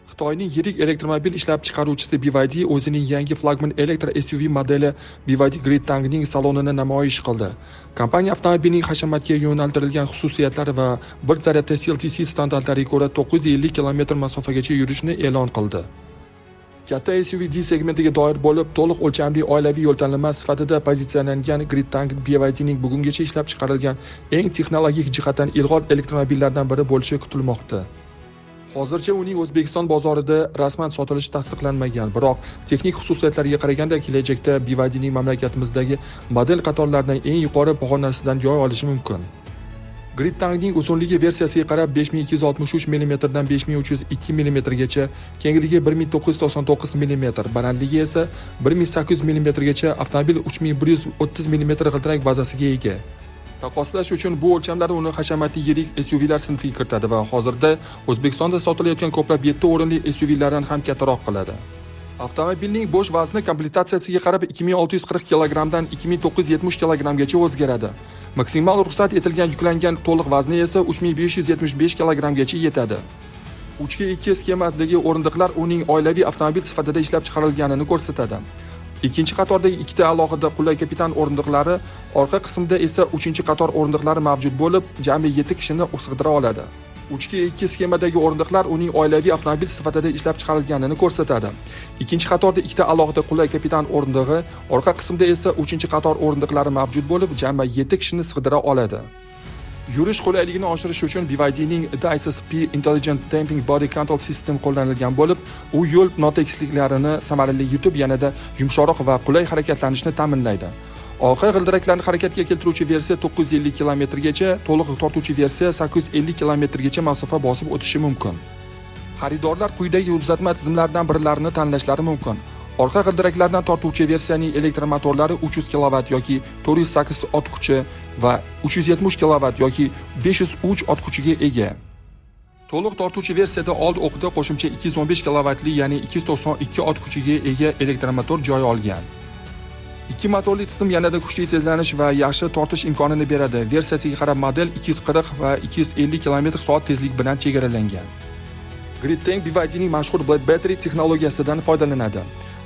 Xitoyning yirik elektromobil ishlab chiqaruvchisi BYD o'zining yangi flagman elektr SUV modeli BYD Great Tangning salonini namoyish qildi. Kompaniya avtomobilning hashamatga yo'naltirilgan xususiyatlari va bir zaryadda CLTC standartlariga ko'ra 950 km masofagacha yurishni e'lon qildi. Katta SUV D segmentiga doir bo'lib, to'liq o'lchamli oilaviy yo'ltanlama sifatida pozitsiyalangan Great Tang BYDning bugungacha ishlab chiqarilgan eng texnologik jihatdan ilg'or elektromobillardan biri bo'lishi kutilmoqda. Hozircha uning O'zbekiston bozorida rasman sotilishi tasdiqlanmagan, biroq texnik xususiyatlariga qaraganda kelajakda BYDning mamlakatimizdagi model qatorlaridan eng yuqori pog'onasidan joy olishi mumkin. Great Tangning uzunligi versiyasiga qarab 5263 mm dan 5302 mm gacha, kengligi 1999 mm, balandligi esa 1800 mm gacha. Avtomobil 3130 mm g'ildirak bazasiga ega. Taqqoslash uchun, bu o'lchamlar uni hashamatli yirik SUVlar sinfiga kiritadi va hozirda O'zbekistonda sotilayotgan ko'plab 7 o'rinli SUVlardan ham kattaroq qiladi. Avtomobilning bo'sh vazni komplektatsiyasiga qarab 2640 kilogrammdan 2970 kilogrammgacha o'zgaradi. Maksimal ruxsat etilgan yuklangan to'liq vazni esa 3575 kilogrammgacha yetadi. 3 ga 2 sxemasidagi o'rindiqlar uning oilaviy avtomobil sifatida ishlab chiqarilganini ko'rsatadi. Ikkinchi qatordagi ikkita alohida qulay kapitan o'rindiqlari, orqa qismda esa uchinchi qator o'rindiqlari mavjud bo'lib, jami 7 kishini sig'dira oladi. 3 ga 2 sxemadagi o'rindiqlar uning oilaviy avtomobil sifatida ishlab chiqarilganini ko'rsatadi. Ikkinchi qatorda ikkita alohida qulay kapitan o'rindig'i, orqa qismda esa uchinchi qator o'rindiqlari mavjud bo'lib, jami 7 kishini sig'dira oladi. Yurish qulayligini oshirish uchun BYDning DiSus-P Intelligent Damping Body Control System qo'llanilgan bo'lib, u yo'l notekisliklarini samarali yutib, yanada yumshoqroq va qulay harakatlanishni ta'minlaydi. Orqa g'ildiraklarni harakatga keltiruvchi versiya 950 kilometrgacha, to'liq tortuvchi versiya 850 kilometrgacha masofa bosib o'tishi mumkin. Xaridorlar quyidagi uzatma tizimlaridan birlarini tanlashlari mumkin. Orqa g'ildiraklardan tortuvchi versiyaning elektromotorlari 300 kilovat yoki 408 ot kuchi va 370 kilovat yoki 503 ot kuchiga ega. To'liq tortuvchi versiyada old o'qda qo'shimcha 215 kilovatli, ya'ni 292 ot kuchiga ega elektromotor joy olgan. Ikki motorli tizim yanada kuchli tezlanish va yaxshi tortish imkonini beradi. Versiyasiga qarab model 240 va 250 km/soat tezlik bilan chegaralangan. Great Tang BYDning mashhur Blade Battery texnologiyasidan foydalanadi.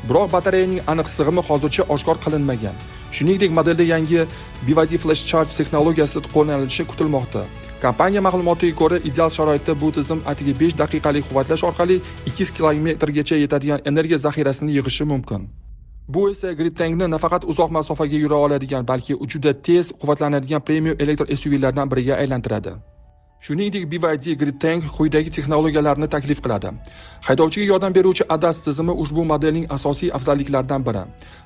Biroq batareyaning aniq sig'imi hozircha oshkor qilinmagan. Shuningdek, modelda yangi BYD Flash Charge texnologiyasi qo'llanilishi kutilmoqda. Kompaniya ma'lumotiga ko'ra, ideal sharoitda bu tizim atigi 5 daqiqalik quvvatlash orqali 200 kilometrgacha yetadigan energiya zaxirasini yig'ishi mumkin. Bu esa Great Tangni nafaqat uzoq masofaga yura oladigan, balki juda tez quvvatlanadigan premium elektr SUVlardan biriga aylantiradi. Shuningdek, BYD Great Tang quyidagi texnologiyalarni taklif qiladi. Haydovchiga yordam beruvchi ADAS tizimi ushbu modelning asosiy afzalliklaridan biri.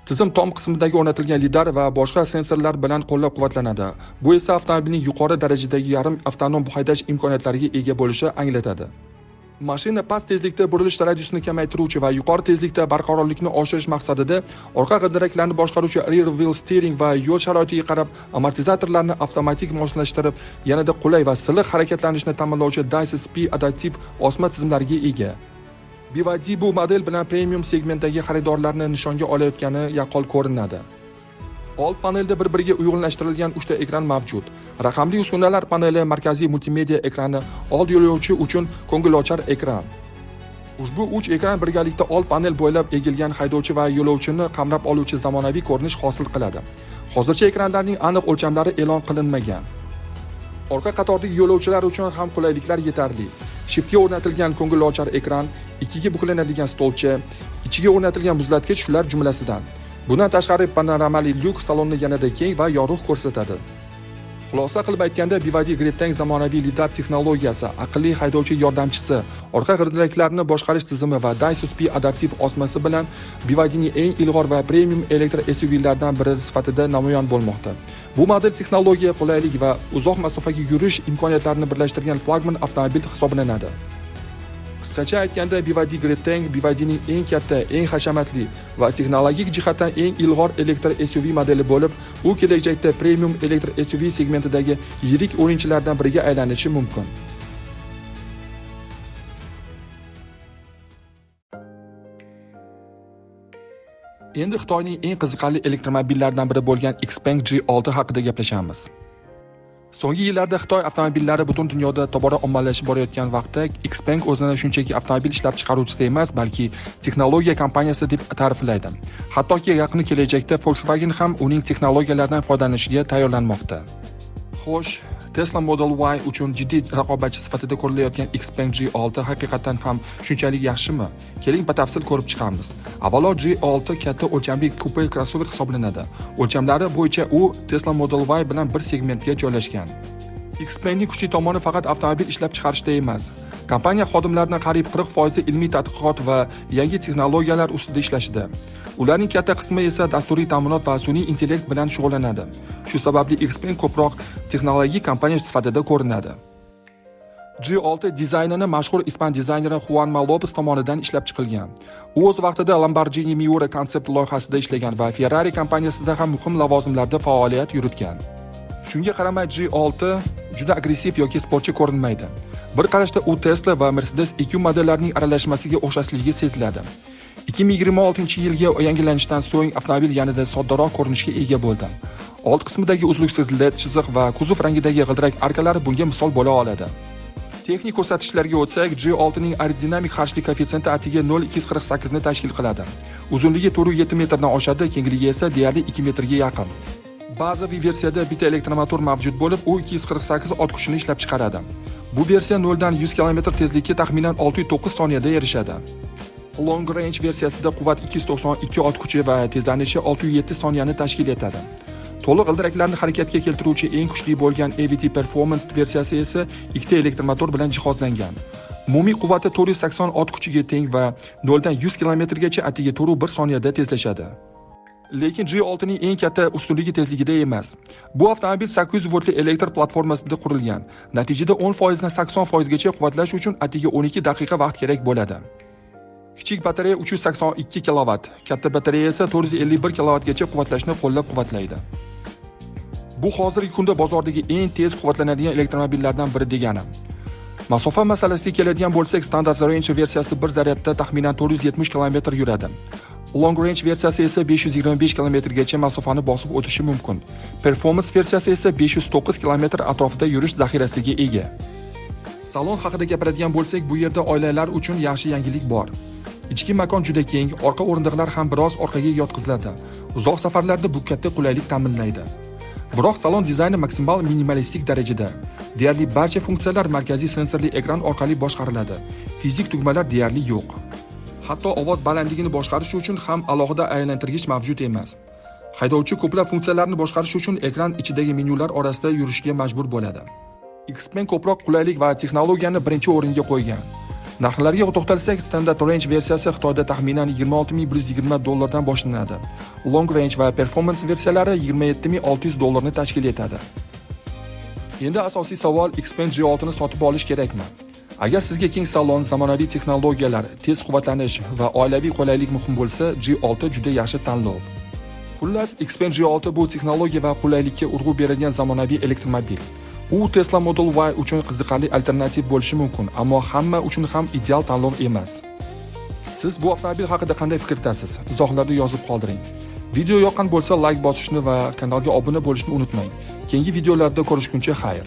Tizim tom qismidagi o'rnatilgan lidar va boshqa sensorlar bilan qo'llab-quvvatlanadi. Bu esa avtomobilning yuqori darajadagi yarim avtonom haydash imkoniyatlariga ega bo'lishi anglatadi. Mashina past tezlikda burilish radiusini kamaytiruvchi va yuqori tezlikda barqarorlikni oshirish maqsadida orqa g'ildiraklarni boshqaruvchi rear wheel steering va yo'l sharoitiga qarab amortizatorlarni avtomatik moslashtirib, yanada qulay va silliq harakatlanishni ta'minlovchi DiSus-P adaptiv osma tizimlariga ega. BYD bu model bilan premium segmentdagi xaridorlarni nishonga olayotgani yaqqol ko'rinadi. Old panelda bir-biriga uyg'unlashtirilgan uchta ekran mavjud. Raqamli uskunalar paneli, markaziy multimedia ekrani, old yo'lovchi uchun ko'ngilochar ekran. Ushbu uch ekran birgalikda old panel bo'ylab egilgan haydovchi va yo'lovchini qamrab oluvchi zamonaviy ko'rinish hosil qiladi. Hozircha ekranlarning aniq o'lchamlari e'lon qilinmagan. Orqa qatordagi yo'lovchilar uchun ham qulayliklar yetarli. Shiftga o'rnatilgan ko'ngilochar ekran, ikkiga buklanadigan stolcha, ichiga o'rnatilgan muzlatkich shular jumlasidan. Bundan tashqari, panoramali lyuk salonni yanada keng va yorug' ko'rsatadi. Xulosa qilib aytganda, BYD Great Tang zamonaviy lidar texnologiyasi, aqlli haydovchi yordamchisi, orqa g'ildiraklarni boshqarish tizimi va DiSus-P adaptiv osmasi bilan BYDning eng ilg'or va premium elektr SUVlardan biri sifatida namoyon bo'lmoqda. Bu model texnologiya, qulaylik va uzoq masofaga yurish imkoniyatlarini birlashtirgan flagman avtomobil hisoblanadi. Qisqacha aytganda, BYD Great Tang BYDning eng katta, eng hashamatli va texnologik jihatdan eng ilg'or elektr SUV modeli bo'lib, u kelajakda premium elektr SUV segmentidagi yirik o'yinchilardan biriga aylanishi mumkin. Endi Xitoyning eng qiziqarli elektromobillaridan biri bo'lgan Xpeng G6 haqida gaplashamiz. So'nggi yillarda Xitoy avtomobillari butun dunyoda tobora ommalashib borayotgan vaqtda Xpeng o'zini shunchaki avtomobil ishlab chiqaruvchisi emas, balki texnologiya kompaniyasi deb ta'riflaydi. Hattoki yaqin kelajakda Volkswagen ham uning texnologiyalaridan foydalanishga tayyorlanmoqda. Xo'sh, Tesla Model Y uchun jiddiy raqobatchi sifatida ko'rilayotgan Xpeng G6 haqiqatan ham shunchalik yaxshimi? Keling, batafsil ko'rib chiqamiz. Avvalo, G6 katta o'lchamli kupe crossover hisoblanadi. O'lchamlari bo'yicha u Tesla Model Y bilan bir segmentga joylashgan. Xpengning kuchli tomoni faqat avtomobil ishlab chiqarishda emas. Kompaniya xodimlarining qariyb 40% ilmiy tadqiqot va yangi texnologiyalar ustida ishlashida. Ularning katta qismi esa dasturiy ta'minot va sun'iy intellekt bilan shug'ullanadi. Shu sababli Xpeng ko'proq texnologik kompaniya sifatida ko'rinadi. G6 dizaynini mashhur ispan dizayneri Juanma Lopez tomonidan ishlab chiqilgan. U o'z vaqtida Lamborghini Miura konsept loyihasida ishlagan va Ferrari kompaniyasida ham muhim lavozimlarda faoliyat yuritgan. Shunga qaramay, G6 juda agressiv yoki sportchi ko'rinmaydi. Bir qarashda u Tesla va Mercedes EQ modellarining aralashmasiga o'xshashligi seziladi. 2026-yilgi yangilanishdan so'ng avtomobil yanada soddaroq ko'rinishga ega bo'ldi. Old qismidagi uzluksiz LED chiziq va kuzov rangidagi g'ildirak arkalari bunga misol bo'la oladi. Texnik ko'rsatkichlarga o'tsak, G6 ning aerodinamik xarjlik koeffitsiyenti atigi 0,248 ni tashkil qiladi. Uzunligi 4,7 metrdan oshadi, kengligi esa deyarli 2 metrga yaqin. Bazaviy versiyada bitta elektromotor mavjud bo'lib, u 248 ot kuchini ishlab chiqaradi. Bu versiya 0 dan 100 km tezlikka taxminan 6,9 soniyada erishadi. Long Range versiyasida quvvat 292 ot kuchi va tezlanishi 6,7 soniyani tashkil etadi. To'liq g'ildiraklarni harakatga keltiruvchi eng kuchli bo'lgan AVT Performance versiyasi esa ikkita elektromotor bilan jihozlangan. Umumiy quvvati 480 ot kuchiga teng va 0 dan 100 km gacha atigi 4,1 soniyada tezlashadi. Lekin G6 ning eng katta ustunligi tezligida emas. Bu avtomobil 800 voltli elektr platformasida qurilgan. Natijada 10% dan 80% gacha quvvatlash uchun atigi 12 daqiqa vaqt kerak bo'ladi. Kichik batareya 382 kW, katta batareya esa 451 kVgacha quvvatlashni qo'llab-quvvatlaydi. Bu hozirgi kunda bozordagi eng tez quvvatlanadigan elektromobillardan biri degani. Masofa masalasiga keladigan bo'lsak, Standard Range versiyasi bir zaryadda taxminan 470 km yuradi. Long Range versiyasi esa 525 km gacha masofani bosib o'tishi mumkin. Performance versiyasi esa 509 km atrofida yurish zaxirasiga ega. Salon haqida gapiradigan bo'lsak, bu yerda oilalar uchun yaxshi yangilik bor. Ichki makon juda keng, orqa o'rindiqlar ham biroz orqaga yotqiziladi. Uzoq safarlarda bu katta qulaylik ta'minlaydi. Biroq salon dizayni maksimal minimalistik darajada. Deyarli barcha funksiyalar markaziy sensorli ekran orqali boshqariladi. Fizik tugmalar deyarli yo'q. Hatto ovoz balandligini boshqarish uchun ham alohida aylantirgich mavjud emas. Haydovchi ko'plab funksiyalarni boshqarish uchun ekran ichidagi menyular orasida yurishga majbur bo'ladi. Xpeng ko'proq qulaylik va texnologiyani birinchi o'ringa qo'ygan. Narxlarga to'xtalsak, Standard Range versiyasi Xitoyda taxminan 26 120 dollardan boshlanadi. Long Range va Performance versiyalari 27 600 dollarni tashkil etadi. Endi asosiy savol: Xpeng G6 ni sotib olish kerakmi? Agar sizga keng salon, zamonaviy texnologiyalar, tez quvvatlanish va oilaviy qulaylik muhim bo'lsa, G6 juda yaxshi tanlov. Xullas, Xpeng G6 bu texnologiya va qulaylikka urg'u beradigan zamonaviy elektromobil. U Tesla Model Y uchun qiziqarli alternativ bo'lishi mumkin, ammo hamma uchun ham ideal tanlov emas. Siz bu avtomobil haqida qanday fikrdasiz? Izohlarda yozib qoldiring. Video yoqqan bo'lsa, layk bosishni va kanalga obuna bo'lishni unutmang. Keyingi videolarda ko'rishguncha xayr.